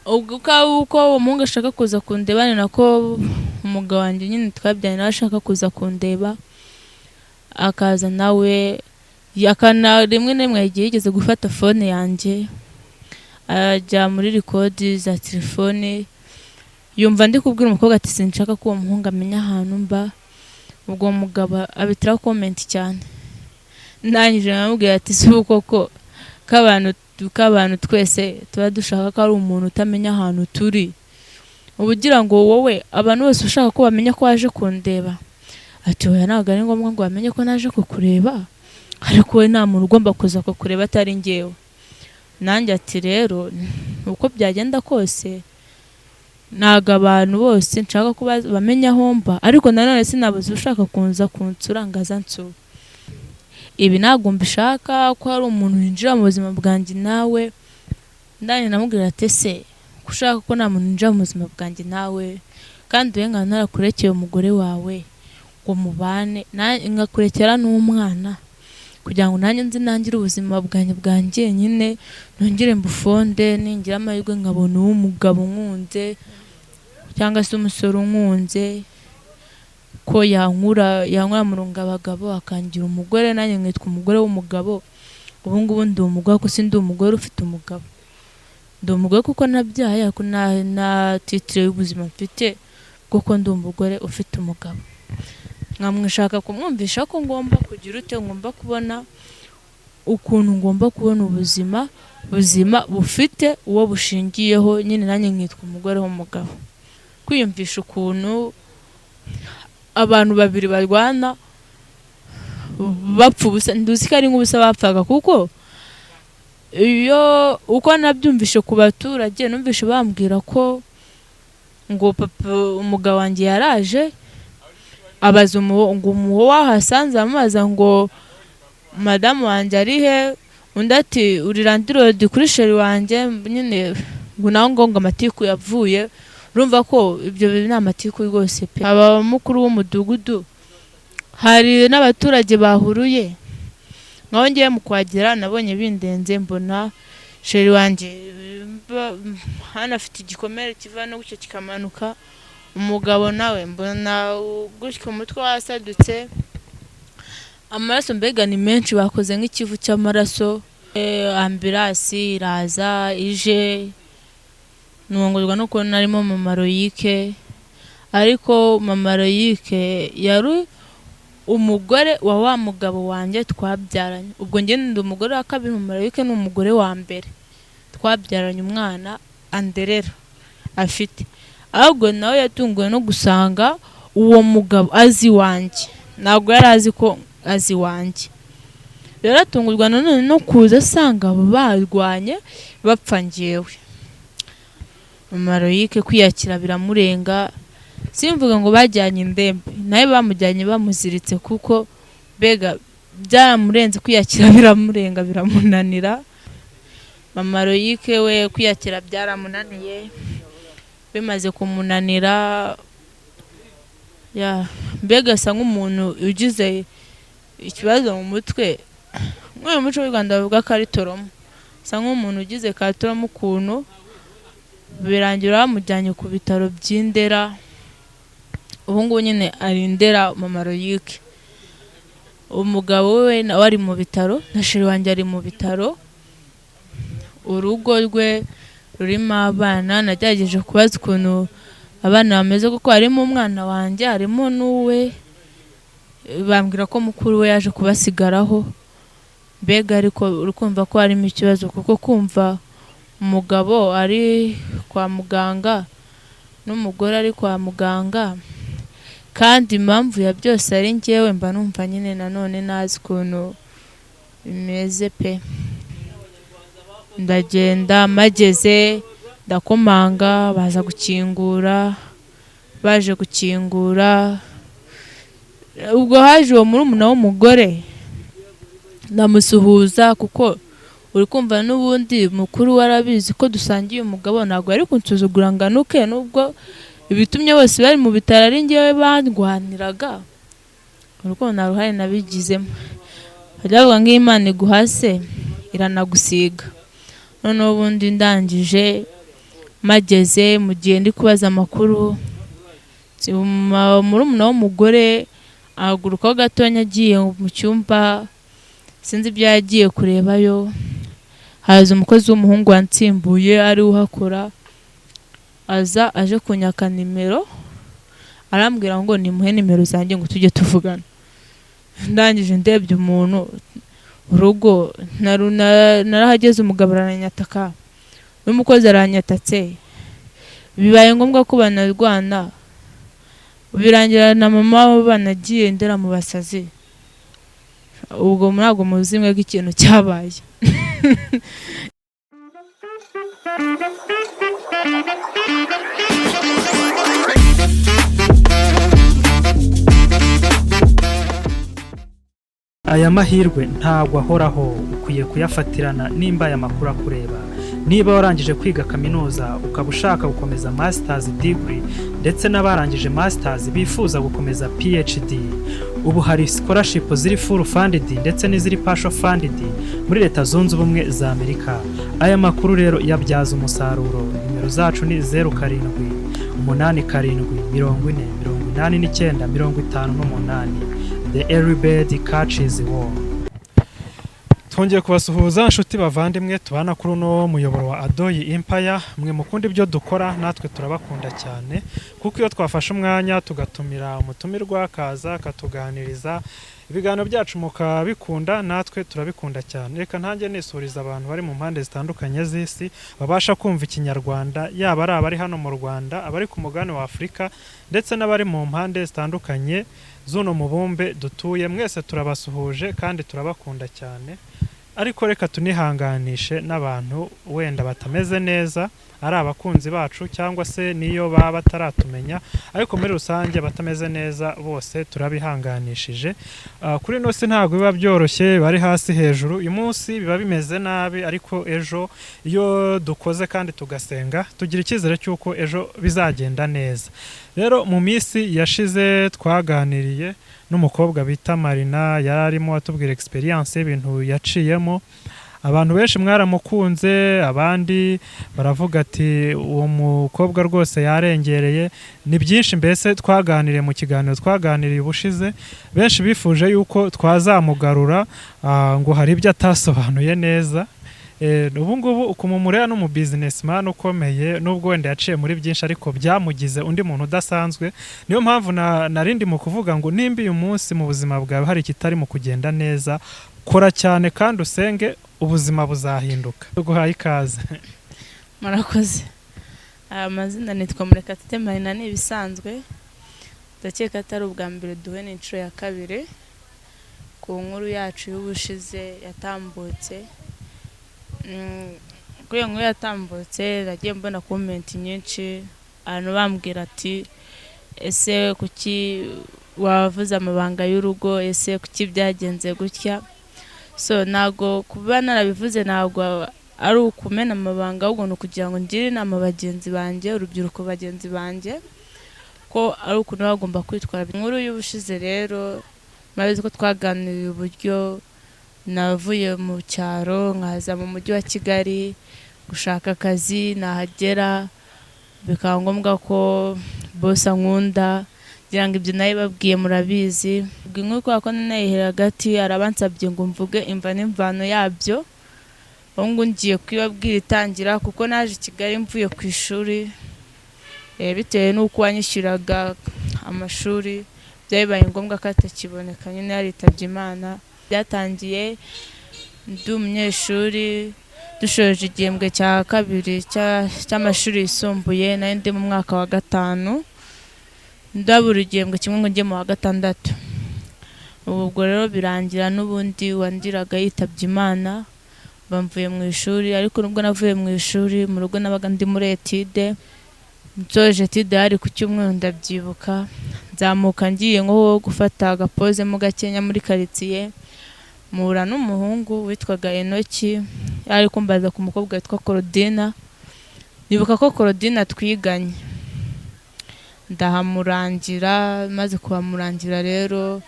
Ubwo uko uwo muhungu ashaka kuza kundeba, ni nako umugabo wanjye nyine twabyaranye nawe ashaka kuza kundeba, akaza nawe akana rimwe na rimwe igihe yigeze gufata phone yanjye, ajya muri record za telefone, yumva ndi kubwira umukobwa ati: "Sinshaka ko uwo muhungu amenya ahantu mba." Ubwo uwo mugabo abitiraho comment cyane. Ndangije namubwira ati: "Si ubu koko k'abantu twese tuba dushaka ko ari umuntu utamenya ahantu turi, uba ugira ngo wowe abantu bose ushaka ko bamenya ko waje kundeba?" Ati: "Oya, ntabwo ari ngombwa ngo bamenye ko naje kukureba, ariko wowe nta muntu ugomba kuza kukureba atari njyewe." Nanjye ati: "Rero uko byagenda kose, ntabwo abantu bose nshaka ko bamenya aho mba, ariko nanone sinabuze ushaka kuza kunsura ngo aze ansure. Ibi ntabwo mbishaka ko hari umuntu winjira mu buzima bwanjye nawe." Ndangije namubwira ati: "Ese ko ushaka ko nta muntu winjira mu buzima bwanjye nawe, kandi wowe nkaba narakurekeye umugore wawe ngo mubane, nkakurekera n'umwana kugira ngo nanjye nzi nangire ubuzima bwanjye bwa njyenyine, nongere mbufonde, ningira amahirwe nkabona uw'umugabo unkunze cyangwa se umusore unkunze, ko yankura mu rungabagabo akangira umugore, nanjye nkitwa umugore w'umugabo. Ubu ngubu ndi umugore, ariko sindi umugore ufite umugabo. Ndi umugore kuko nabyaye, ariko nta titre y'ubuzima mfite kuko ndi umugore ufite umugabo." Nkamwishaka kumwumvisha ko ngomba kugira ute, ngomba kubona ukuntu ngomba kubona ubuzima buzima bufite uwo bushingiyeho nyine, nanjye nkitwa umugore w'umugabo. Kwiyumvisha ukuntu abantu babiri barwana bapfa ubusa, nduzi ko ari nk'ubusa bapfaga, kuko iyo uko nabyumvishe ku baturage, numvishe bambwira ko ngo papa umugabo wanjye yaraje abaza ngo umuwo wahasanze, amubaza ngo: "Madamu wanjye ari he?" Undi ati: "Uri landlord kuri chéri wanjye." Nyine ngo naho ngo amatiku yavuye. Urumva ko ibyo bintu ni amatiku rwose pe. Aba mukuru w'umudugudu, hari n'abaturage bahuruye. Nkaho ngiye mu kuhagera nabonye bindenze, mbona chéri wanjye hano afite igikomere kiva no gutyo kikamanuka, umugabo nawe mbona gutyo umutwe wasadutse, amaraso mbega ni menshi, bakoze nk'ikivu cy'amaraso. Ambulance iraza, ije ntungurwa no kubona harimo mama Loyike. Ariko mama Loyike yari umugore wa mugabo wanjye twabyaranye. Ubwo njye ndi umugore wa kabiri, mama Loyike ni umugore wa mbere twabyaranye, umwana anderera afite. Ahubwo nawe yatunguwe no gusanga uwo mugabo azi iwanjye, ntabwo yari azi ko azi iwanjye. Rero atungurwa nanone no kuza asanga barwanye bapfa njyewe. Mama Loyike kwiyakira biramurenga. Simvuga ngo bajyanye indembe, nawe bamujyanye bamuziritse, kuko mbega byaramurenze, kwiyakira biramurenga, biramunanira. Mama Loyike we kwiyakira byaramunaniye. Bimaze kumunanira ya, mbega asa nk'umuntu ugize ikibazo mu mutwe. Nk'uyu muco w'u Rwanda bavuga ko ari trauma, asa nk'umuntu ugize ka trauma ukuntu. Birangira bamujyanye ku bitaro by'Indera. Ubu ngubu nyine ari Indera mama Loyike. Umugabo we nawe ari mu bitaro, na chéri wanjye ari mu bitaro. Urugo rwe rurimo abana, nagerageje kubaza ukuntu abana bameze, kuko harimo umwana wanjye, harimo n'uwe. Bambwira ko mukuru we yaje kubasigaraho. Mbega ariko uri kumva ko harimo ikibazo, kuko kumva umugabo ari kwa muganga n'umugore ari kwa muganga, kandi impamvu ya byose ari njyewe, mba numva nyine nanone nazi ukuntu bimeze pe. Ndagenda, mageze ndakomanga, baza gukingura. Baje gukingura, ubwo haje uwo murumuna w'umugore, ndamusuhuza, kuko uri kumva n'ubundi mukuru we arabizi ko dusangiye umugabo, ntabwo yari kunsuzugura ngo anuke, nubwo ibitumye bose bari mu bitaro ari njyewe bandwaniraga. Urukundo nta ruhare nabigizemo. Bajya bavuga ngo iyo Imana iguhase iranagusiga. Noneho ubundi ndangije Mageze mu gihe ndi kubaza amakuru, murumuna w'umugore ahagurukaho gatonya agiye mu cyumba, sinzi ibyo yagiye kurebayo. Haza umukozi w'umuhungu wansimbuye ari we uhakora, aza aje kunyaka nimero, arambwira ngo nimuhe nimero zanjye ngo tujye tuvugana. Ndangije ndebye umuntu urugo narahageze, umugabo aranyataka n'umukozi aranyatatse, bibaye ngombwa ko banarwana, birangira na mama banagiye ndera mu basazi. Ubwo ntabwo muzi mwebwe ikintu cyabaye. Aya mahirwe ntabwo ahoraho, ukwiye kuyafatirana nimba aya makuru akureba. Niba warangije kwiga kaminuza ukaba ushaka gukomeza masters degree, ndetse n'abarangije masters bifuza gukomeza PhD, ubu hari scholarship ziri full funded ndetse n'iziri partial funded muri Leta Zunze Ubumwe za Amerika. Aya makuru rero yabyaza umusaruro. Nimero zacu ni 0787 40 89 58. The early bird catches worm. Twongeye kubasuhuza inshuti bavandimwe tubana kuri uno muyoboro wa Adoyi Empire. Mwe mukunda ibyo dukora, natwe turabakunda cyane, kuko iyo twafashe umwanya tugatumira umutumirwa akaza akatuganiriza, ibiganiro byacu mukabikunda, natwe turabikunda cyane. Reka ntange nisuriza abantu bari mu mpande zitandukanye z'isi babasha kumva Ikinyarwanda, yaba ari abari hano mu Rwanda, abari ku mugabane wa Afurika, ndetse n'abari mu mpande zitandukanye z'uno mubumbe dutuye. Mwese turabasuhuje kandi turabakunda cyane. Ariko reka tunihanganishe n'abantu wenda batameze neza, ari abakunzi bacu cyangwa se niyo baba bataratumenya, ariko muri rusange abatameze neza bose turabihanganishije. Kuri ino si ntabwo biba byoroshye, bari hasi hejuru. Uyu munsi biba bimeze nabi, ariko ejo iyo dukoze kandi tugasenga tugira icyizere cy'uko ejo bizagenda neza. Rero mu minsi yashize twaganiriye n'umukobwa bita Marina, yari arimo atubwira experience y'ibintu yaciyemo. Abantu benshi mwaramukunze, abandi baravuga ati uwo mukobwa rwose yarengereye. Ni byinshi mbese twaganiriye mu kiganiro twaganiriye ubushize. Benshi bifuje yuko twazamugarura, ngo hari ibyo atasobanuye neza. Ubu ngubu ukumumureba ni umu businessman ukomeye, nubwo wenda yaciye muri byinshi ariko byamugize undi muntu udasanzwe. Niyo mpamvu narindi mu kuvuga ngo nimba uyu munsi mu buzima bwawe hari ikitari mu kugenda neza, kora cyane kandi usenge, ubuzima buzahinduka. Tuguhaye ikaze. Murakoze. Aya mazina nitwa Murekatete Marina, ni ibisanzwe. Ndakeka atari ubwa mbere duhuye, ni inshuro ya kabiri. Ku nkuru yacu y'ubushize yatambutse, kuri iyo nkuru yatambutse nagiye mbona comment nyinshi, abantu bambwira ati ese kuki wavuze amabanga y'urugo, ese kuki byagenze gutya? So ntabwo kuba narabivuze ntabwo ari ukumena amabanga, ahubwo ni ukugira ngo ngire inama bagenzi banjye, urubyiruko bagenzi banjye, ko ari ukuntu baba bagomba kwitwara. Inkuru y'ubushize rero murabizi ko twaganiriye uburyo navuye mu cyaro nkaza mu mujyi wa Kigali gushaka akazi, nahagera bikaba ngombwa ko boss ankunda, ngira ngo ibyo nabibabwiye murabizi. Ubwo inkuru kubera ko nayihera hagati, arabansabye ngo mvuge imva n'imvano yabyo, ubu ngubu ngiye kubibabwira itangira, kuko naje i Kigali mvuye ku ishuri, bitewe n'uko uwanyishyuraga amashuri byabaye ngombwa ko atakiboneka, nyine yaritabye Imana. Byatangiye ndi umunyeshuri, dushoje igihembwe cya kabiri cy'amashuri yisumbuye, nari ndi mu mwaka wa gatanu, ndabura igihembwe kimwe ngo njye mu wa gatandatu. Ubwo rero birangira n'ubundi wandiraga yitabye Imana, bamvuye mu ishuri. Ariko nubwo navuye mu ishuri, mu rugo nabaga ndi muri étude. Nsoje étude hari ku cyumweru, ndabyibuka, nzamuka ngiye nko gufata agapoze mo gakenya muri karitsiye, mpura n'umuhungu witwaga Enoki, yari kumbaza ku mukobwa witwa Korodina. Nibuka ko Korodina twiganye, ndahamurangira. Maze kuhamurangira rero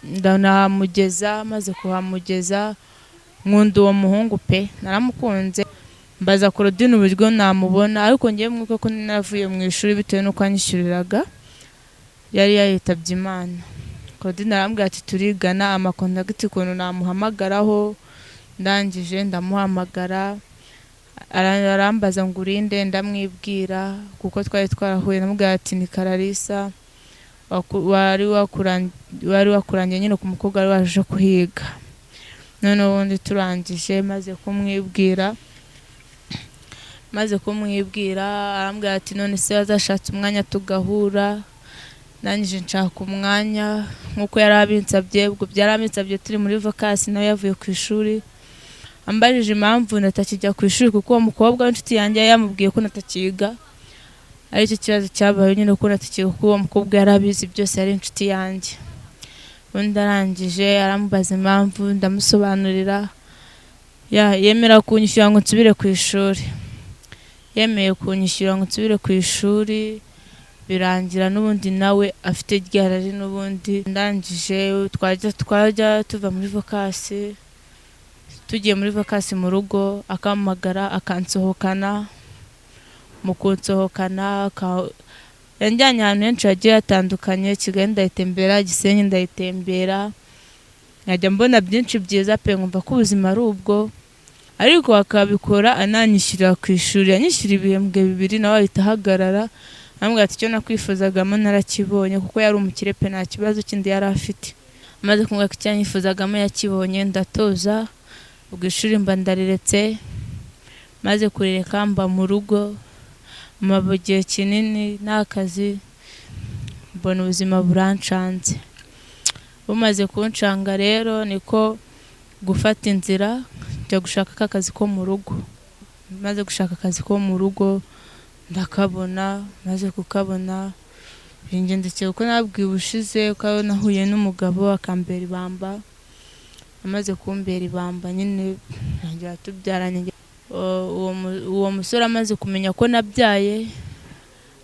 ndanahamugeza, maze kuhamugeza nkunda uwo muhungu pe, naramukunze. Mbaza Claudine uburyo namubona, ariko ngewe mwibuke ko naravuye mu ishuri bitewe n'uko anyishyuriraga, yari yaritabye Imana. Claudine arambwira ati turigana, ama contact ukuntu namuhamagaraho. Ndangije ndamuhamagara, arambaza ngo urinde, ndamwibwira kuko twari twarahuye. Ndamubwira ati ni Kararisa wari wakurangiye nyine ku mukobwa wari waje kuhiga. Noneho ubundi turangije, maze kumwibwira arambwira ati none se wazashatse umwanya tugahura. Ndangije nshaka umwanya nk'uko yari abinsabye. Ubwo byari abinsabye turi muri vacances, nawe yavuye ku ishuri, ambajije impamvu natakijya ku ishuri, kuko uwo mukobwa w'inshuti yanjye yari yamubwiye ko natakiga. Aricyo kibazo cyabaye nyine, ko natakiga kuko uwo mukobwa yari abizi byose, yari inshuti yanjye. Ubundi arangije arambaza impamvu, ndamusobanurira, yemera kunyishyura ngo nsubire ku ishuri. Yemeye kunyishyura ngo nsubire ku ishuri, birangira n'ubundi nawe afite ryarari. N'ubundi ndangije twajya tuva muri vacances, tugiye muri vacances mu rugo, akampamagara akansohokana. Mu kunsohokana yanjyanye ahantu henshi hagiye hatandukanye. Kigali ndayitembera, Gisenyi ndayitembera, nkajya mbona byinshi byiza pe, nkumva ko ubuzima ari ubwo. Ariko akabikora ananyishyurira ku ishuri. Yanyishyura ibihembwe 2, nawe ahita ahagarara, arambwira ati icyo nakwifuzagamo narakibonye, kuko yari umukire pe, nta kibazo kindi yari afite. Amaze kumbwira ko icyo yanyifuzagamo yakibonye, ndatuza. Ubwo ishuri mba ndariretse. Maze kurireka mba mu rugo, maba igihe kinini nta kazi, mbona ubuzima burancanze. Bumaze kuncanga rero, niko gufata inzira njya gushaka ka kazi ko mu rugo. Maze gushaka akazi ko mu rugo ndakabona. Maze kukabona bingendekeye kuko nabwiye ubushize ko nahuye n'umugabo akambera ibamba. Amaze kumbera ibamba nyine ntangira tubyaranye. Uwo musore amaze kumenya ko nabyaye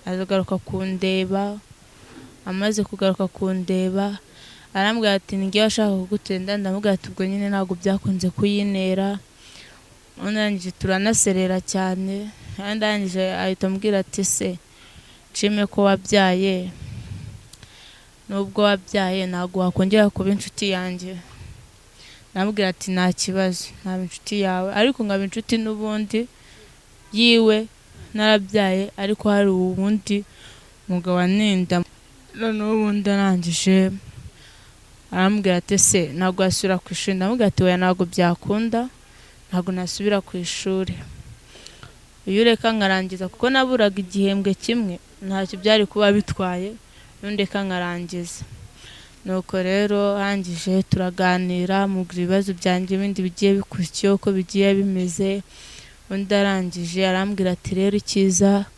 azagaruka kundeba. Amaze kugaruka kundeba arambwira ati ngiye ashaka kugutenda. Ndamubwira ati ubwo nyine ntabwo byakunze kuyintera. Ndangije turanaserera cyane. Ndangije ahita ambwira ati se nshime ko wabyaye, nubwo wabyaye ntabwo wakongera kuba inshuti yanjye. Ndamubwira ati nta kibazo, ntaba inshuti yawe, ariko nkaba inshuti n'ubundi yiwe narabyaye, ariko hari uwundi mugabo aninda. Noneho ubundi arangije arambwira ati se ntabwo wasubira ku ishuri? Ndamubwira ati oya, ntabwo byakunda, ntabwo nasubira ku ishuri. Iyo ureka nkarangiza, kuko naburaga igihembwe kimwe, ntacyo byari kuba bitwaye, nundeka nkarangiza. Nuko rero arangije turaganira, mubwira ibibazo byanjye bindi bigiye bikurikiyeho uko bigiye bimeze. Undi arangije arambwira ati rero icyiza,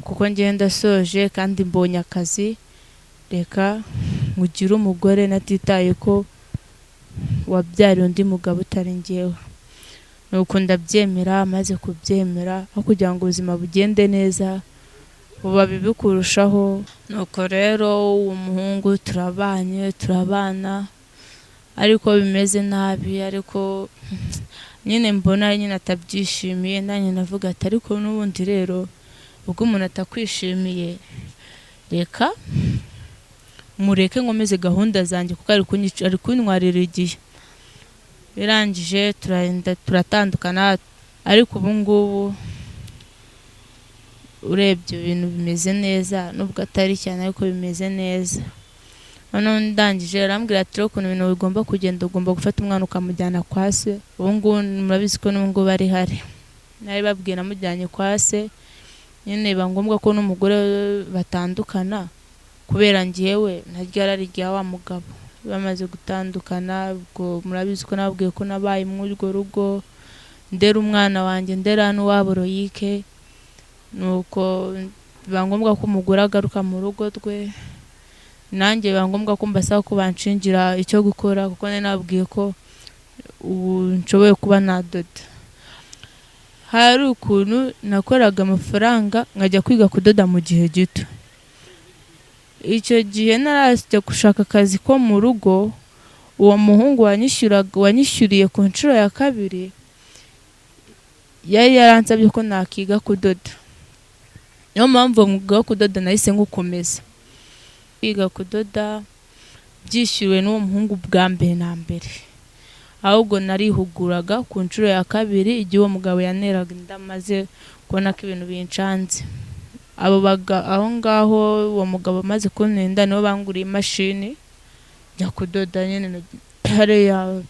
kuko ngenda ndasoje kandi mbonye akazi, reka nkugire umugore natitaye ko wabyariye undi mugabo utari njyewe. Nuko ndabyemera. Maze kubyemera, aho kugira ngo ubuzima bugende neza buba bibi kurushaho. Nuko rero uwo muhungu turabanye, turabana, ariko bimeze nabi, ariko nyine mbona nyine atabyishimiye. Nanjye ndavuga ati ariko n'ubundi rero ubwo umuntu atakwishimiye, reka mureke nkomeze gahunda zanjye, kuko ari kuntwarira igihe. Birangije turagenda turatandukana, ariko ubu ngubu urebye ibintu bimeze neza, nubwo atari cyane ariko bimeze neza. Noneho ndangije arambwira ati rero ukuntu ibintu bigomba kugenda, ugomba gufata umwana ukamujyana kwa se. Ubu ngubu murabizi ko n'ubu ngubu ari hari, nari babwiye namujyanye kwa se. Nyine biba ngombwa ko n'umugore batandukana kubera njyewe naryo yarari rya wa mugabo. Bamaze gutandukana, ubwo murabizi ko nababwiye ko nabaye muri urwo rugo, ndera umwana wanjye, ndera n'uwabo Royike. Nuko biba ngombwa ko umugore agaruka mu rugo rwe, nanjye biba ngombwa ko mbasaba ko banshingira icyo gukora, kuko nari nababwiye ko ubu nshoboye kuba nadoda. Hari ukuntu nakoraga amafaranga nkajya kwiga kudoda mu gihe gito. Icyo gihe narajya gushaka akazi ko mu rugo, uwo muhungu wanyishyuriye ku nshuro ya kabiri Yari yaransabye ko nakiga kudoda, niyo mpamvu uwo mwuga wo kudoda nahise nywukomeza. Kwiga kudoda byishyuriwe n'uwo muhungu bwa mbere na mbere, ahubwo narihuguraga ku nshuro ya kabiri igihe uwo mugabo yaneraga inda, maze kubona ko ibintu bincanze. Abo baga aho ngaho uwo mugabo amaze kuntera inda, nibo banguriye imashini njya kudoda nyine hariya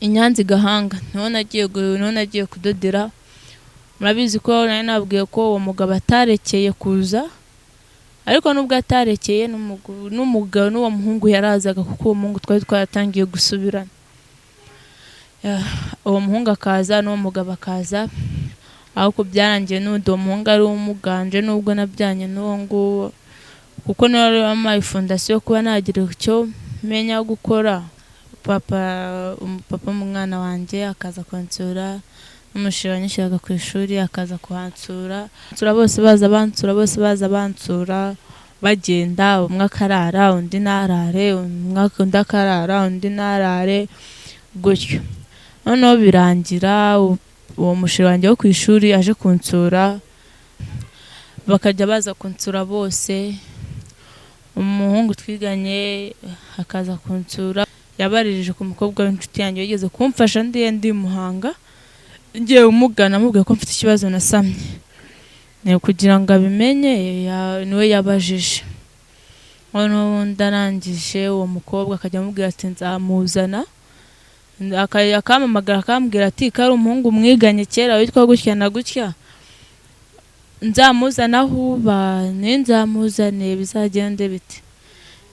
i Nyanza i Gahanga, niho nagiye kudodera. Murabizi ko nari nabwiye ko uwo mugabo atarekeye kuza, ariko nubwo atarekeye n'umugabo n'uwo muhungu yarazaga, kuko uwo muhungu twari twaratangiye gusubirana. Uwo muhungu akaza n'uwo mugabo akaza, ariko byarangiye n'ubundi uwo muhungu ari we umuganje, nubwo nabyanye n'uwo nguwo, kuko niwe wari wampaye fondasiyo yo kuba nagira icyo menya gukora. Papa w'umwana wanjye akaza kunsura, n'umushinga wanyishyuraga ku ishuri akaza kuhansura, nsura bose baza bansura, bose baza bansura, bagenda umwe akarara undi ntarare, undi akarara undi ntarare, gutyo. Noneho birangira uwo mushinga wanjye wo ku ishuri aje kunsura, bakajya baza kunsura bose. Umuhungu twiganye akaza kunsura, yabaririje ku mukobwa w'inshuti yanjye wigeze kumfasha ndiye ndi Muhanga, ngiye umugana amubwiye ko mfite ikibazo nasamye, ni kugira ngo abimenye niwe yabajije. Noneho undi arangije uwo mukobwa akajya amubwira ati nzamuzana, akampamagara akambwira ati ko ari umuhungu mwiganye kera witwa gutya na gutya, nzamuzana aho uba, ninzamuzane bizagende bite?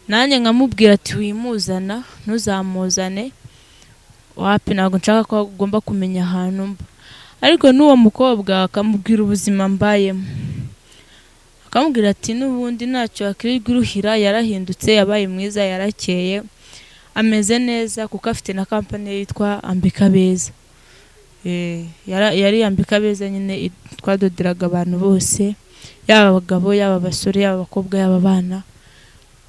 Nanjye nkamubwira ati wimuzana, ntuzamuzane, wapi, ntabwo nshaka ko agomba kumenya ahantu mba. Ariko n'uwo mukobwa akamubwira ubuzima mbayemo, akamubwira ati n'ubundi ntacyo wakwirirwa uruhira, yarahindutse, yabaye mwiza, yarakeye, ameze neza, kuko afite na kampani yitwa Ambika Beza. Yari Ambika Beza nyine, twadoderaga abantu bose, yaba abagabo, yaba abasore, yaba abakobwa, yaba abana,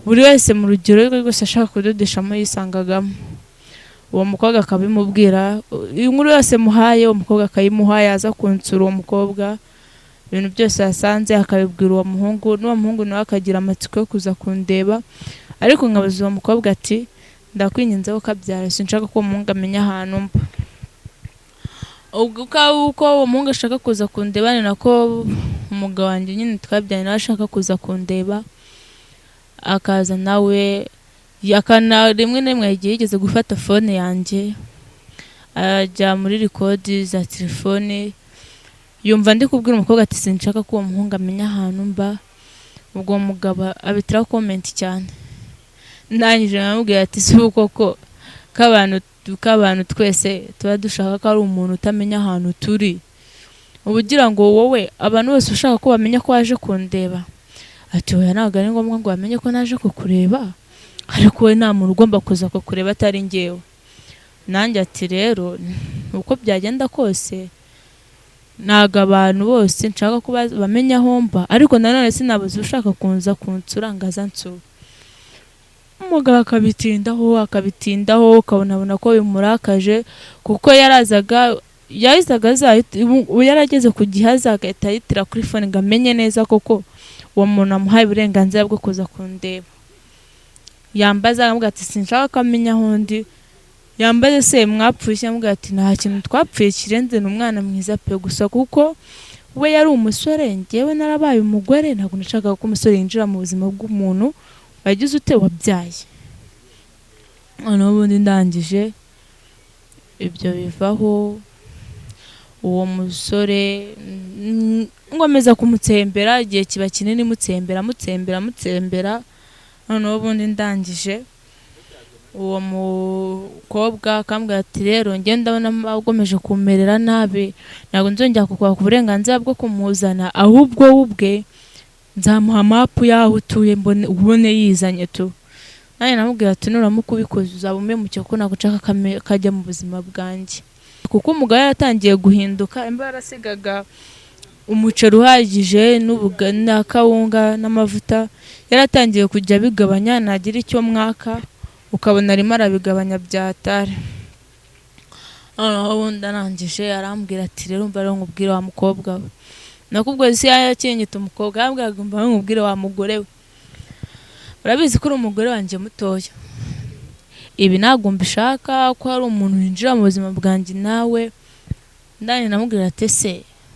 buri wese mu rugero rwe rwose ashaka kudodeshamo yisangagamo. Uwo mukobwa akabimubwira, inkuru yose muhaye uwo mukobwa akayimuha, yaza kunsura uwo mukobwa ibintu byose yasanze akabibwira uwo muhungu, n'uwo muhungu nawe akagira amatsiko yo kuza kundeba. Ariko nkabaza uwo mukobwa ati ndakwinginze ko kabyara, sinshaka ko uwo muhungu amenya ahantu mba. Ubwo uko uwo muhungu ashaka kuza kundeba ni nako umugabo wanjye nyine twabyaranye nawe ashaka kuza kundeba, akaza nawe akana rimwe na rimwe igihe yigeze gufata fone yanjye ajya muri rikodi za telefone, yumva ndi kubwira umukobwa ati sinshaka ko uwo muhungu amenya ahantu mba. Ubwo uwo mugabo abitiraho komenti cyane, ndangije namubwira ati si ubu koko k'abantu twese tuba dushaka ko ari umuntu utamenya ahantu turi, uba ugira ngo wowe abantu bose ushaka ko bamenya ko waje kundeba? Ati oya, ntabwo ari ngombwa ngo bamenye ko naje kukureba, ariko wowe nta muntu ugomba kuza kukureba atari njyewe. Nanjye ati rero uko byagenda kose ntabwo abantu bose nshaka ko bamenya aho mba, ariko nanone sinabuze ushaka kuza kunsura ngo aze ansure. Umugabo akabitindaho akabitindaho, ukabona ko bimurakaje, kuko yarazaga yahizaga yarageze ku gihe agahita ahitira kuri fone ngo amenye neza koko uwo muntu amuhaye uburenganzira bwo kuza kundeba. Yambaza akamubwira ati sinshaka ko amenya aho ndi, yambaze se mwapfuye, amubwira ati nta kintu twapfuye kirenze, ni umwana mwiza pe, gusa kuko we yari umusore njyewe narabaye umugore, ntabwo nashakaga ko umusore yinjira mu buzima bw'umuntu wagize ute wabyaye. Noneho ubundi ndangije ibyo bivaho, uwo musore ngomeza kumutsembera igihe kiba kinini, mutsembera mutsembera mutsembera. Noneho ubundi ndangije uwo mukobwa akambwira ati rero njye ndabona ugomeje kumerera nabi, ntabwo nzongera kukwaka uburenganzira bwo kumuzana, ahubwo we ubwe nzamuha mapu y'aho utuye ubone yizanye tu. Nanjye namubwira ati nuramuka ubikoze uzaba umpemukiye, kuko ntabwo nshaka kajya mu buzima bwanjye. Kuko umugabo yaratangiye guhinduka, imba yarasigaga umuceri uhagije na kawunga n'amavuta, yaratangiye kujya abigabanya, nagira icyo mwaka ukabona arimo arabigabanya byatari. Noneho ubundi arangije arambwira ati rero umva rero nkubwire wa mukobwa we, nakubwo isi yakinyita umukobwa, yarambwiraga umva rero nkubwire wa mugore we, urabizi ko uri umugore wanjye mutoya, ibi ntabwo mbishaka ko hari umuntu winjira mu buzima bwanjye nawe. Ndangije ndamubwira ati ese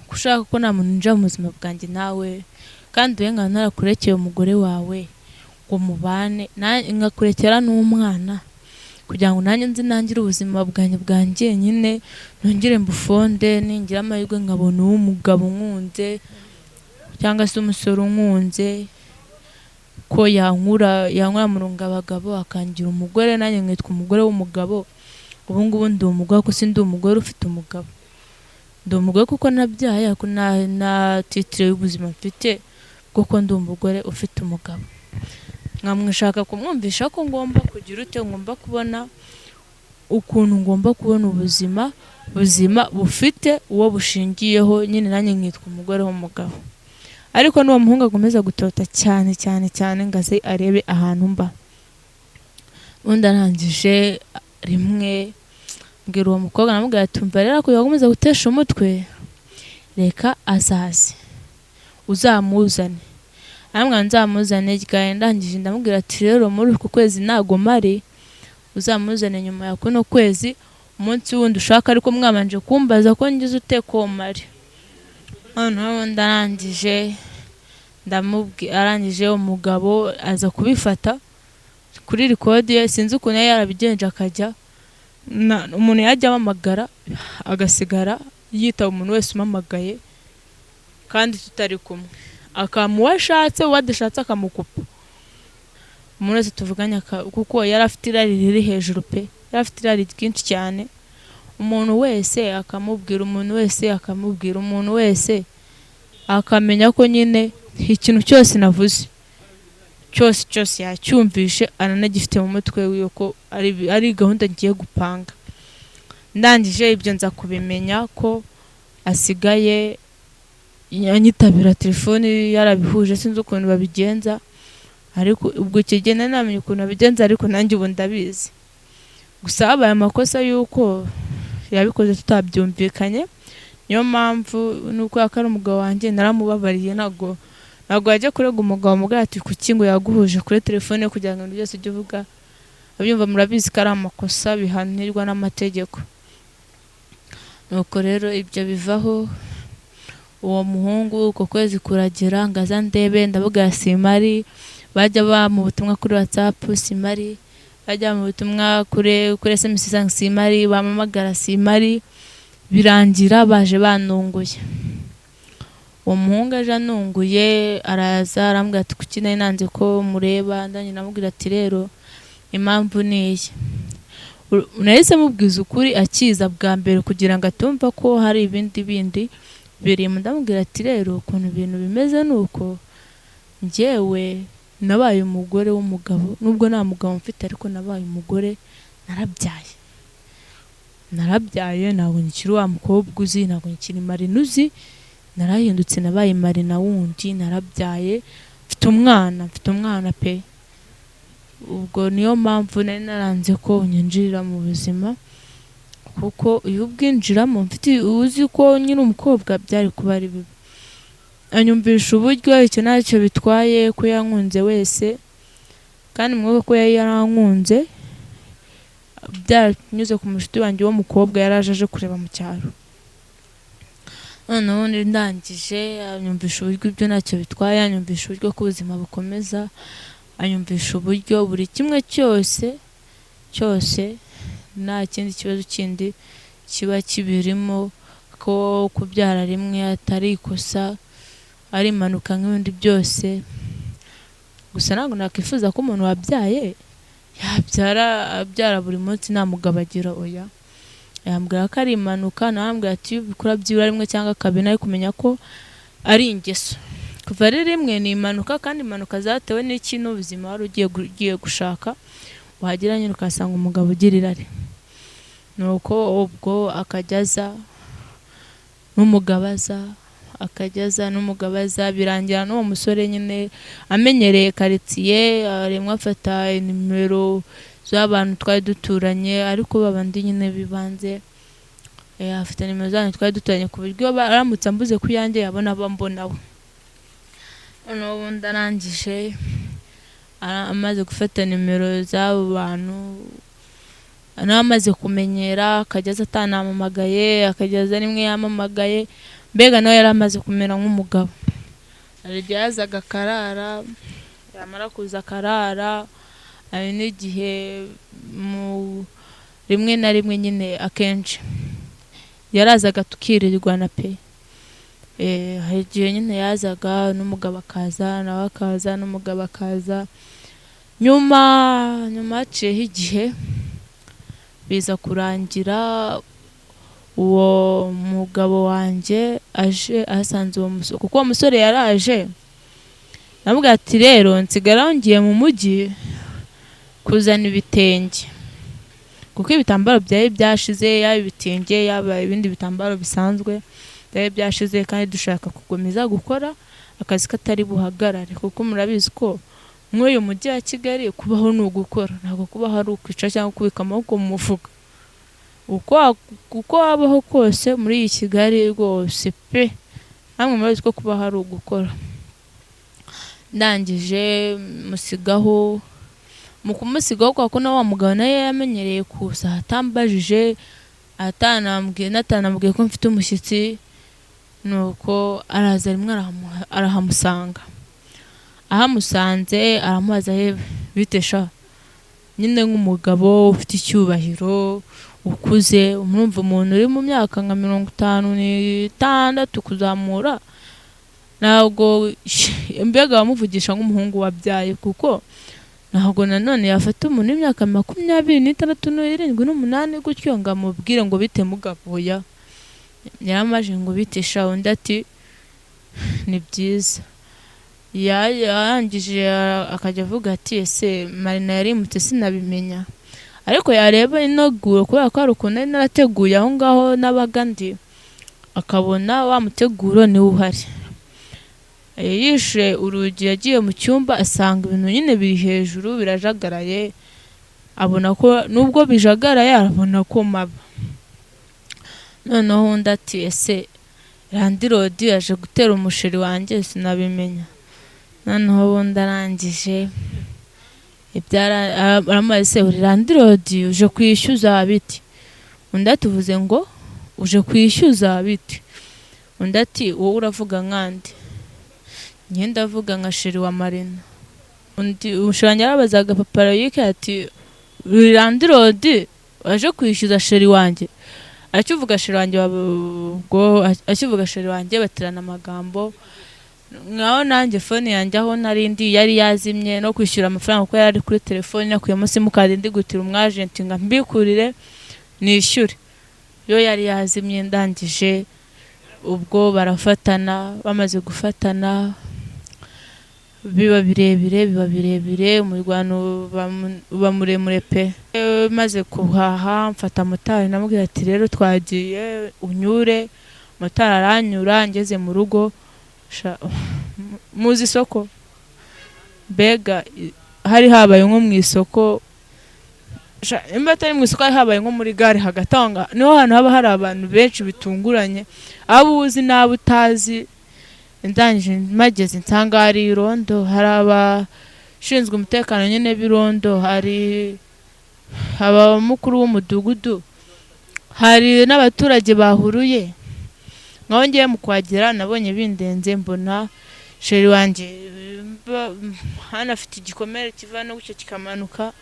ko ushaka ko nta muntu winjira mu buzima bwanjye nawe, kandi wowe nkaba narakurekeye umugore wawe ngo mubane, nkakurekera n'umwana kugira ngo nanjye nzi nangire ubuzima bwanjye bwa njyenyine, nongere mbufonde, ningira amahirwe nkabona uw'umugabo unkunze cyangwa se umusore unkunze, ko yankura mu rungabagabo akangira umugore, nanjye nkitwa umugore w'umugabo. Ubu ngubu ndi umugore kuko sindi umugore ufite umugabo, ndi umugore kuko nabyaye, ariko nta titire y'ubuzima mfite kuko ndi umugore ufite umugabo. Nkamwishaka kumwumvisha ko ngomba kugira ute, ngomba kubona ukuntu ngomba kubona ubuzima buzima bufite uwo bushingiyeho nyine, nanjye nkitwa umugore w'umugabo. Ariko n'uwo muhungu akomeza gutota cyane cyane cyane ngo aze arebe ahantu mba. Ubundi arangije rimwe mbwira uwo mukobwa, namubwira ati umva rero kugira ngo akomeze gutesha umutwe, reka azaze uzamuzane. Arambwira nzamuzane ryari? Ndangije ndamubwira ati rero muri uku kwezi ntago mpari, uzamuzane nyuma ya kuno kwezi, umunsi wundi ushaka, ariko mwabanje kumbaza ko ngize ute ko mpari. Noneho ndarangije ndamubwira, arangije umugabo aza kubifata kuri record ye, sinzi ukuntu yari yarabigenje, akajya umuntu yajya amamagara agasigara yitaba umuntu wese umamagaye kandi tutari kumwe, akamuha uwo ashatse, uwo adashatse akamukupa. Umuntu wese tuvuganye, kuko yari afite irari riri hejuru pe, yari afite irari ryinshi cyane. Umuntu wese akamubwira, umuntu wese akamubwira, umuntu wese akamenya ko nyine ikintu cyose navuze cyose cyose yacyumvishe, aranagifite mu mutwe wiwe ko ari gahunda ngiye gupanga. Ndangije ibyo nza kubimenya ko asigaye anyitabira telefoni yarabihuje, sinzi ukuntu babigenza, ariko ubwo icyo gihe nari namenye ukuntu babigenza, ariko nanjye ubu ndabizi. Gusa habaye amakosa y'uko yabikoze tutabyumvikanye, niyo mpamvu nuko ari umugabo wanjye naramubabariye, ntabwo yajya kurega umugabo mubwira ati kuki ngo yaguhuje kuri telefone kugira ngo ibintu byose ujye uvuga abyumva, murabizi ko ari amakosa bihanirwa n'amategeko. Nuko rero ibyo bivaho, uwo muhungu uko kwezi kuragera ngo aze ndebe, ndavuga simari, bajya bamuha ubutumwa kuri WhatsApp simari, bajya mu butumwa kuri SMS simari, bampamagara simari, birangira baje banunguye. Uwo muhungu aje anunguye araza arambwira ati kuki nari nanze ko mureba, ndangije ndamubwira ati rero impamvu ni iyi. Nahise mubwiza ukuri akiza bwa mbere kugira ngo atumva ko hari ibindi bindi birimo. Ndamubwira ati rero ukuntu ibintu bimeze nuko njyewe nabaye umugore w'umugabo, nubwo nta mugabo mfite ariko nabaye umugore, narabyaye ntabwo nkiri wa mukobwa uzi, ntabwo nkiri Marina uzi, narahindutse nabaye Marina wundi, narabyaye mfite umwana pe. Ubwo niyo mpamvu nari naranze ko unyinjirira mu buzima, kuko iyo ubwinjiramo mfite uzi ko nyiri umukobwa byari kuba ari bibi. Anyumvisha uburyo icyo ntacyo bitwaye ko yankunze wese, kandi mwibuke ko yari yarankunze byaranyuze ku mushuti wanjye w'umukobwa yaraje aje kureba mu cyaro. Noneho ndangije anyumvisha uburyo ibyo ntacyo bitwaye, anyumvisha uburyo ko ubuzima bukomeza, anyumvisha uburyo buri kimwe cyose cyose nta kindi kibazo kindi kiba kibirimo, ko kubyara rimwe atari ikosa, ari impanuka nk'ibindi byose. Gusa ntabwo nakwifuza ko umuntu wabyaye yabyara abyara buri munsi nta mugabo agira, oya. Yambwira ko ari impanuka, nawe ati ubikora byibura rimwe cyangwa kabiri, nari kumenya ko ari ingeso. Kuva ari rimwe ni impanuka, kandi impanuka zatewe n'iki n'ubuzima wari ugiye gushaka, wagera nyine ukasanga umugabo ugira irari. Nuko ubwo akajya aza n'umugabo aza, akajya aza n'umugabo aza, birangira n'uwo musore nyine amenyereye karitsiye, rimwe afata nimero z'abantu twari duturanye, ariko babandi nyine bibanze. Afite nimero zanyu twari duturanye, ku buryo aramutse ambuze ku yanjye yabona abambonaho. Noneho ubundi arangije, amaze gufata nimero z'abo bantu, nawe amaze kumenyera, akajya aza atanampamagaye, akajya aza rimwe yampamagaye, mbega nawe yari amaze kumera nk'umugabo. Hari igihe yazaga akarara, yamara kuza akarara, hari n'igihe mu rimwe na rimwe nyine akenshi yarazaga tukirirwana pe. Hari igihe nyine yazaga n'umugabo akaza, nawe akaza n'umugabo akaza. Nyuma haciyeho igihe, biza kurangira uwo mugabo wanjye aje asanze uwo musore, kuko uwo musore yaraje, namubwira ati rero nsigara ngiye mu mujyi kuzana ibitenge, kuko ibitambaro byari byashize, yaba ibitenge yaba ibindi bitambaro bisanzwe byari byashize, kandi dushaka gukomeza gukora akazi katari buhagarare, kuko murabizi ko muri uyu mujyi wa Kigali kubaho ni ugukora, ntabwo kubaho ari ukwica cyangwa kubika amaboko mu mufuka. Uko wabaho kose muri iyi Kigali rwose pe, namwe murabizi ko kubaho ari ugukora. Ndangije musigaho, mu kumusigaho kwa ko na wa mugabo nawe yamenyereye kuza atambajije, atanambwiye, natanambwiye ko mfite umushyitsi, nuko araza rimwe arahamusanga. Ahamusanze aramubaza, yewe bite sha, nyine nk'umugabo ufite icyubahiro ukuze, umurumva umuntu uri mu myaka nka 56 kuzamura, ntabwo mbega bamuvugisha nk'umuhungu wabyaye, kuko ntabwo nanone yafata umuntu w'imyaka 26 n'irindwi n'umunani gutyo ngo amubwire ngo bite mugabo, oya. Yaramaje ngo bite sha, undi ati ni byiza. Yarangije akajya avuga ati ese Marina yarimutse sinabimenya, ariko yareba integuro kubera ko hari ukuntu nari narateguye aho ngaho nabaga ndi, akabona wa muteguro niwe uhari. Yishe urugi, yagiye mu cyumba asanga ibintu nyine biri hejuru birajagaraye, abona ko nubwo bijagaraye arabona ko maba. Noneho undi ati ese landlord yaje gutera umusheri wanjye sinabimenya. Noneho ubundi arangije aramubaza ese uri landlord uje kwishyuza biti? Undi ati uvuze ngo uje kwishyuza biti? Undi ati wowe uravuga nkande? Njye ndavuga nka sheri wa Marina. Undi umushuranyi yarabazaga papa Loyic ati uri landlord waje kwishyuza sheri wanjye? Akivuga sheri wanjye ubwo akivuga sheri wanjye baterana amagambo, nkaho nanjye phone yanjye aho nari ndi yari yazimye, no kwishyura amafaranga kuko yari ari kuri telefone, nakuyemo simukadi ndi gutira umwajenti ngo mbikurire nishyure, yo yari yazimye. Ndangije ubwo barafatana, bamaze gufatana biba birebire, biba birebire, umurwano uba muremure pe. Maze kuhaha mfata motari, namubwira ati rero twagiye unyure, motari aranyura, ngeze mu rugo muzi isoko, mbega hari habaye nko mu isoko, nimba atari mu isoko hari habaye nko muri gare hagati aho ngaho, niho hantu haba hari abantu benshi bitunguranye, abo uzi n'abo utazi. Ndangije mpageze nsanga hari irondo, hari abashinzwe umutekano nyine b'irondo, hari abamukuru w'umudugudu, hari n'abaturage bahuruye. Nkaho ngiye mu kuhagera nabonye bindenze, mbona sheri wanjye hano afite igikomere kiva no gutyo kikamanuka,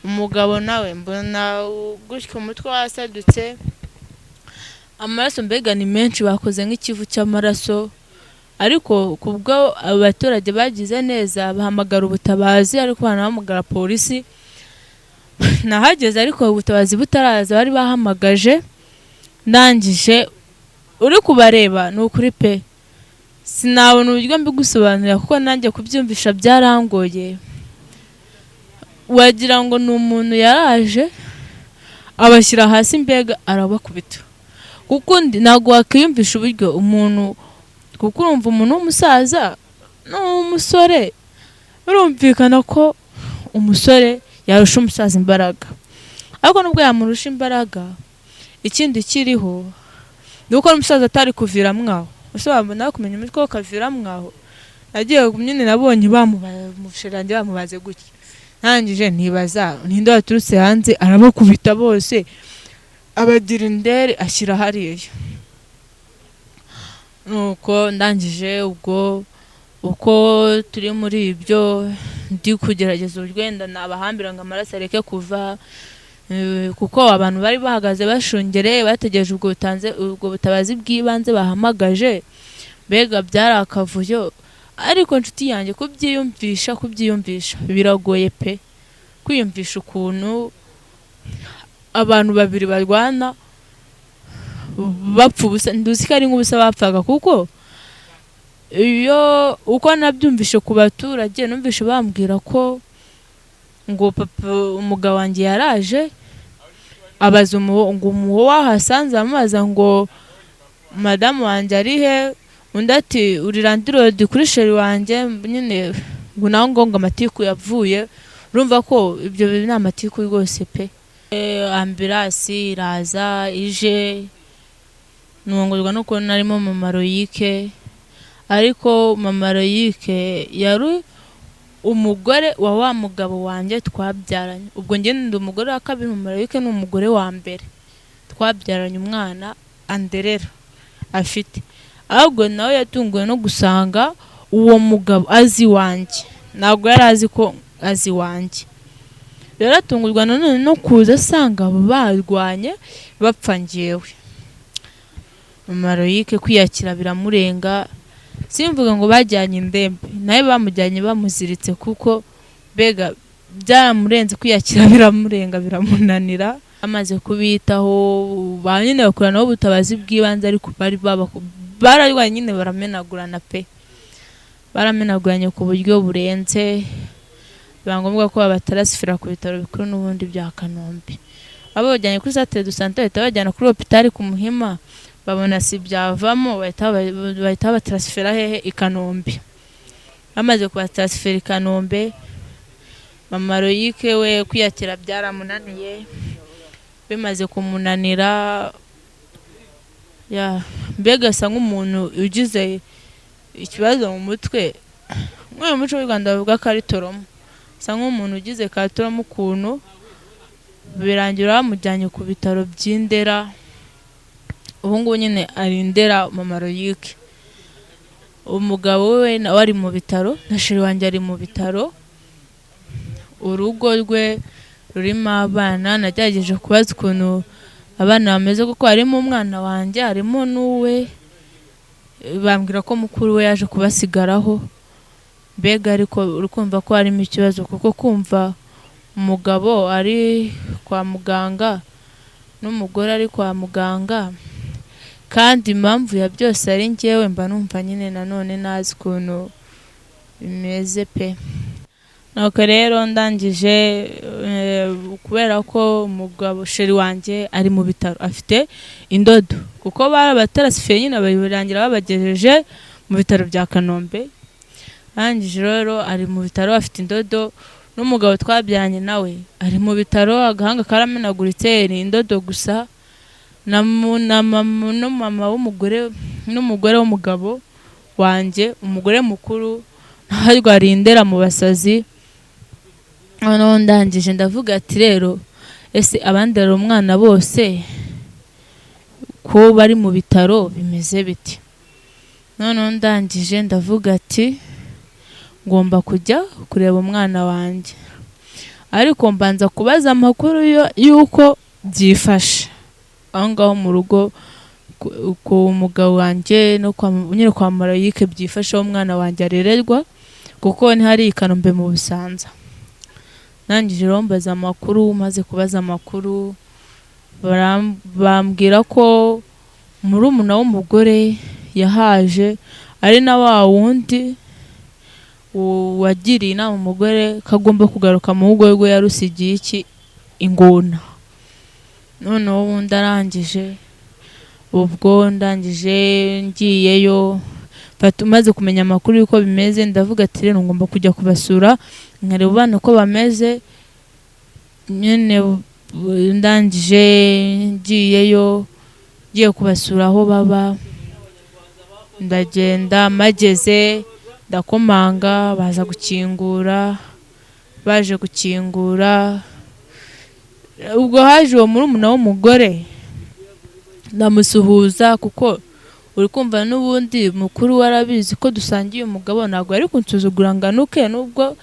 umugabo nawe mbona gutyo umutwe wasadutse, amaraso mbega ni menshi, bakoze nk'ikivu cy'amaraso. Ariko kubwo abaturage bagize neza bahamagara ubutabazi, ariko banahamagara polisi. Nahageze ariko ubutabazi butaraza, bari bahamagaje. Ndangije uri kubareba ni ukuri pe, sinabona uburyo mbigusobanurira kuko nanjye kubyumvisha byarangoye. Wagira ngo ni umuntu yaraje abashyira hasi mbega arabakubita, kuko ntabwo wakwiyumvisha uburyo umuntu, kuko urumva umuntu w'umusaza n'umusore, birumvikana ko umusore yarusha umusaza imbaraga, ariko nubwo yamurusha imbaraga, ikindi kiriho Nuko n'umusaza atari kuvira mwaho, ese wabona kumenya umutwe ukavira mwaho. Nagiye nyine nabonye bamushyirange bamubaze gutya, ntangije ntibaza ninde waturutse hanze arabakubita bose, abagira indere ashyira hariya. Nuko ndangije ubwo uko turi muri ibyo ndi kugerageza uburyo wenda nabahambira ngo amaraso areke kuva, kuko abantu bari bahagaze bashungereye bategereje ubwo butabazi bw'ibanze bahamagaje. Mbega byari akavuyo, ariko nshuti yanjye kubyiyumvisha biragoye pe. Kwiyumvisha ukuntu abantu babiri barwana bapfa ubusa, nduzi ko ari nk'ubusa bapfaga, kuko iyo uko nabyumvishe ku baturage numvishe bambwira ko ngo papa umugabo wanjye yaraje abaza ngo umuwo wahasanze amubaza ngo madamu wanjye ari he, undi ati uri landirodi kuri sheri wanjye nyine, ngo naho ngo amatiku yavuye. Urumva ko ibyo ni amatiku rwose pe. Ambulance iraza ije, nungurwa no kubona arimo mama Loyic, ariko mama Loyic yari umugore wa mugabo wanjye twabyaranye. Ubwo njye ndi umugore wa kabiri, mama Loyic ni umugore wa mbere twabyaranye umwana anderera afite. Ahubwo nawe yatunguwe no gusanga uwo mugabo azi iwanjye, ntabwo yari azi ko azi iwanjye. Rero atungurwa nanone no kuza asanga barwanye bapfa njyewe. Mama Loyic kwiyakira biramurenga, simvuga ngo bajyanye indembe, nawe bamujyanye bamuziritse, kuko mbega byaramurenze, kwiyakira biramurenga biramunanira. Amaze kubitaho ba nyine bakora nabo ubutabazi bw'ibanze, ariko bari bararwanye nyine baramenagurana pe, baramenaguranye ku buryo burenze, biba ngombwa ko babatarasifira ku bitaro bikuru n'ubundi bya Kanombe. Babajyanye kuri centre de santé, bahita bajyana kuri hôpital ku Muhima, babona si byavamo, bahita babatarasifera hehe i Kanombe. Bamaze kubatarasifera i Kanombe, mama Loyic we kwiyakira byaramunaniye, bimaze kumunanira ya mbega asa nk'umuntu ugize ikibazo mu mutwe. Nk'uyu muco w'u Rwanda bavuga ko ari trauma, asa nk'umuntu ugize ka trauma ukuntu, birangira bamujyanye ku bitaro by'Indera. Ubu ngubu nyine ari Indera mama Loyic. Umugabo we nawe ari mu bitaro, na sheri wanjye ari mu bitaro. Urugo rwe rurimo abana, nagerageje kubaza ukuntu abana bameze, kuko harimo umwana wanjye harimo n'uwe, bambwira ko mukuru we yaje kubasigaraho. Mbega ariko uri kumva ko harimo ikibazo, kuko kumva umugabo ari kwa muganga n'umugore ari kwa muganga, kandi impamvu ya byose ari njyewe, mba numva nyine nanone nazi ukuntu bimeze pe. Nuko rero ndangije, kubera ko umugabo sheri wanjye ari mu bitaro afite indodo, kuko barabatarasifiye nyine babirangira babagejeje mu bitaro bya Kanombe. Arangije rero ari mu bitaro afite indodo, n'umugabo twabyaranye nawe ari mu bitaro, agahanga karamenaguritse, ni indodo gusa. Na mama w'umugore n'umugore w'umugabo wanjye, umugore mukuru arwariye Indera mu basazi. Noneho ndangije ndavuga ati rero ese abanderera umwana bose ko bari mu bitaro bimeze biti? Noneho ndangije ndavuga ati ngomba kujya kureba umwana wanjye, ariko mbanza kubaza amakuru y'uko byifashe aho ngaho mu rugo ku mugabo wanjye no nyine kwa Loyic byifashe aho umwana wanjye arererwa, kuko ni hari i Kanombe mu Busanza. Ndangije rero mbaza amakuru, maze kubaza amakuru bambwira ko murumuna w'umugore yahaje ari na wa wundi wagiriye inama umugore ko agomba kugaruka mu rugo rwe yarusigiye iki ingona. Noneho ubundi arangije, ubwo ndangije ngiyeyo maze kumenya amakuru y'uko bimeze, ndavuga ati rero ngomba kujya kubasura nkareba abana uko bameze nyine. Ndangije ngiyeyo Ngiye kubasura aho baba, ndagenda mageze ndakomanga, baza gukingura. Baje gukingura, ubwo haje uwo murumuna w'umugore, ndamusuhuza, kuko uri kumva n'ubundi mukuru we arabizi ko dusangiye umugabo, ntabwo yari kunsuzugura ngo anuke, nubwo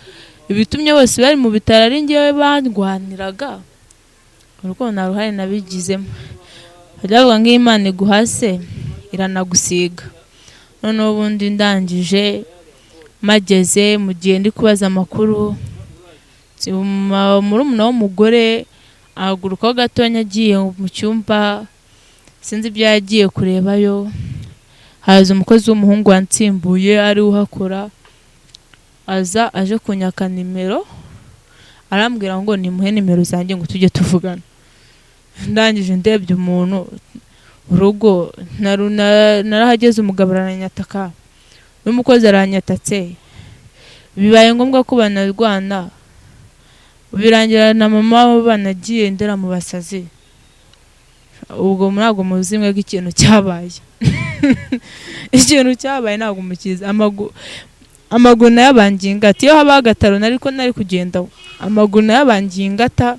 ibitumye bose bari mu bitaro ari njyewe bandwaniraga, urukundo nta ruhare nabigizemo. Bajya bavuga ngo iyo Imana iguhase iranagusiga. Noneho ubundi ndangije mageze, mu gihe ndi kubaza amakuru, murumuna w'umugore ahagurukaho gatonya agiye mu cyumba, sinzi ibyo yagiye kurebayo. Haza umukozi w'umuhungu wansimbuye ari we uhakora, aza aje kunyaka nimero, arambwira ngo nimuhe nimero zanjye ngo tujye tuvugana. Ndangije ndebye umuntu urugo narahageze, umugabo aranyataka n'umukozi aranyatatse, bibaye ngombwa ko banarwana, birangira na mama wabo banagiye ndera mu basazi. Ubwo ntabwo muzi mwe ko ikintu cyabaye, ikintu cyabaye ntabwo mukizi. Amaguru nayabangiye ingata, iyo habaho agataro nari ko nari kugenda, amaguru nayabangiye ingata,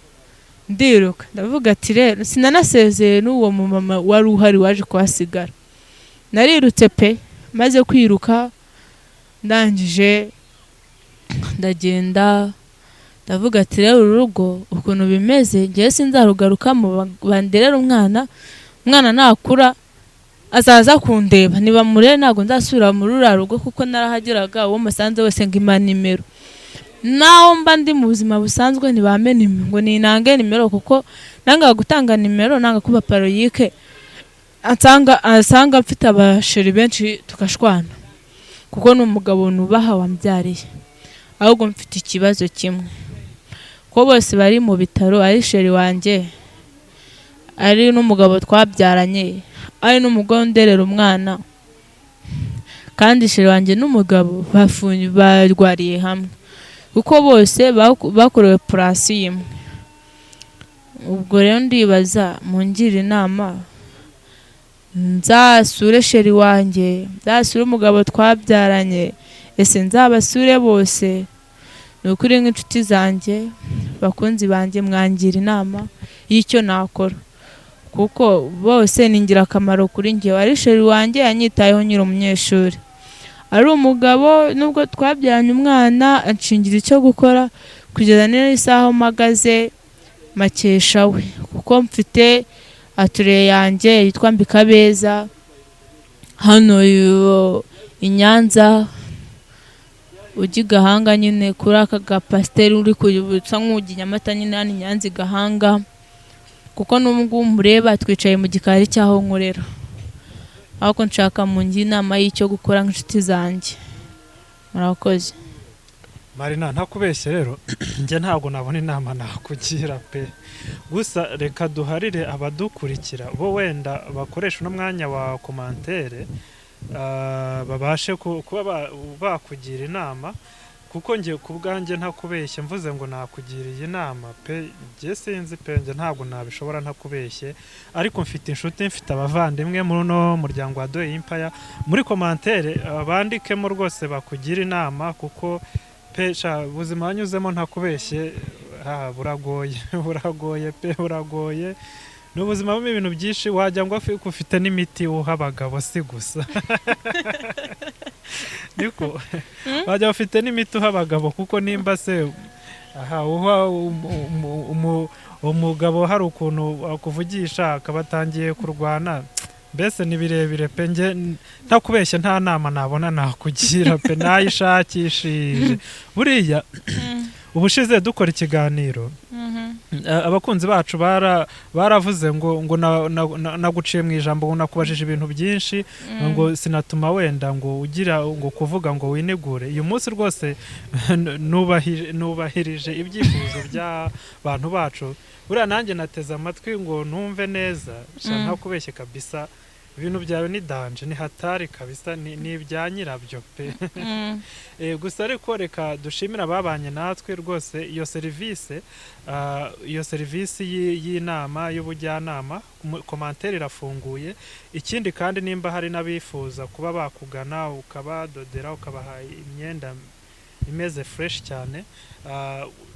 ndiruka. Ndavuga ati rero sinanasezeye n'uwo mumama wari uhari waje kuhasigara, narirutse pe. Maze kwiruka ndangije ndagenda, ndavuga ati rero uru rugo ukuntu bimeze ngewe sinzarugarukamo, banderere umwana, umwana nakura azaza kundeba, nibamurere ntabwo nzasubira muri ruriya rugo, kuko narahageraga uwo musanze wese ngo impa nimero, naho mba ndi mu buzima busanzwe ntibampe nimero, ngo ninange nimero, kuko nangaga gutanga nimero, nanga kuba paroyike ansanga mfite abasheri benshi tugashwana, kuko ni umugabo nubaha wambyariye. Ahubwo mfite ikibazo kimwe, ko bose bari mu bitaro, ari sheri wanjye, ari n'umugabo twabyaranye, ari n'umugore underera umwana, kandi sheri wanjye n'umugabo barwariye hamwe, kuko bose bakorewe operasiyo imwe. Ubwo rero ndibaza mungire inama, nzasure sheri wanjye, nzasure umugabo twabyaranye, ese nzabasure bose? Ni ukuri nk'inshuti zanjye, bakunzi banjye, mwangira inama y'icyo nakora, kuko bose ni ingirakamaro kuri njye. Ari sheri wanjye yanyitayeho nkiri umunyeshuri, ari umugabo nubwo twabyaranye umwana anshingira icyo gukora kugeza n'iyo isaha mpagaze makesha we, kuko mfite atelier yanjye yitwa Mbikabeza hano i Nyanza, ujya i Gahanga nyine kuri aka gapasiteri uri usa nk'ujya i Nyamata nyine hano i Nyanza i Gahanga, kuko n'ubu ngubu mureba twicaye mu gikari cy'aho nkorera. Ariko nshaka mungire inama y'icyo gukora nk'inshuti zanjye. Murakoze. Marina, ntakubeshye rero, njye ntabwo nabona inama nakugira pe. Gusa reka duharire abadukurikira bo, wenda bakoresha uno mwanya wa commentaire, babashe kuba bakugira inama, kuko njye ku bwanjye ntakubeshye mvuze ngo nakugiriye inama pe, njye sinzi pe, njye ntabwo nabishobora ntakubeshye. Ariko mfite inshuti, mfite abavandimwe muri uno muryango wa Doye Empire, muri commentaire bandikemo rwose bakugira inama, kuko pe sha ubuzima wanyuzemo ntakubeshye buragoye, buragoye pe, buragoye. Ni ubuzima burimo ibintu byinshi, wagira ngo ufite n'imiti uha abagabo, si gusa niko wajya ufite n'imiti uha abagabo, kuko nimba se aha uha umugabo hari ukuntu akuvugisha akaba atangiye kurwana, mbese ni birebire pe. Njye ntakubeshye nta nama nabona nakugira pe, nayishakishije. Buriya ubushize dukora ikiganiro, abakunzi bacu baravuze ngo naguciye mu ijambo, ngo nakubajije ibintu byinshi, ngo sinatuma wenda ngo ugira ngo kuvuga ngo winegure. Uyu munsi rwose nubahirije ibyifuzo by'abantu bacu. Buriya nanjye nateze amatwi ngo numve neza sha, ntakubeshye kabisa. Ibintu byawe ni danger, ni hatari kabisa, ni ibya nyirabyo pe. Gusa ariko reka dushimire ababanye natwe rwose. Iyo serivisi y'inama y'ubujyanama, commentaire irafunguye. Ikindi kandi, nimba hari n'abifuza kuba bakugana, ukabadodera, ukabaha imyenda imeze fresh cyane,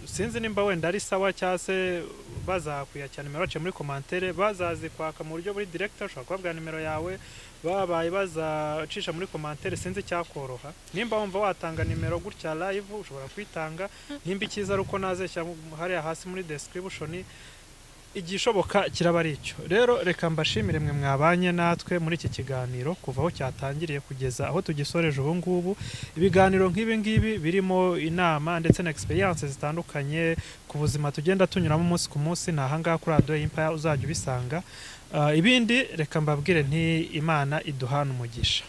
sinzi nimba wenda ari sawa cyangwa se bazakwiyakira nimero baciye muri commentaire, bazazikwaka mu buryo buri direct, ushobora kubabwira nimero yawe, babaye bazacisha muri commentaire, sinzi icyakoroha. Nimba wumva watanga nimero gutya live, ushobora kuyitanga. Nimba icyiza ari uko nazeshyira hariya hasi muri description, igishoboka kiraba ari icyo. Rero reka mbashimire mwe mwabanye natwe muri iki kiganiro kuva aho cyatangiriye kugeza aho tugisoreje ubu ngubu. Ibiganiro nk'ibi ngibi birimo inama ndetse na experience zitandukanye ku buzima tugenda tunyuramo umunsi ku munsi, ni ahangaha kuri Radiyo Empire uzajya ubisanga. Ibindi reka mbabwire nti Imana iduhana umugisha.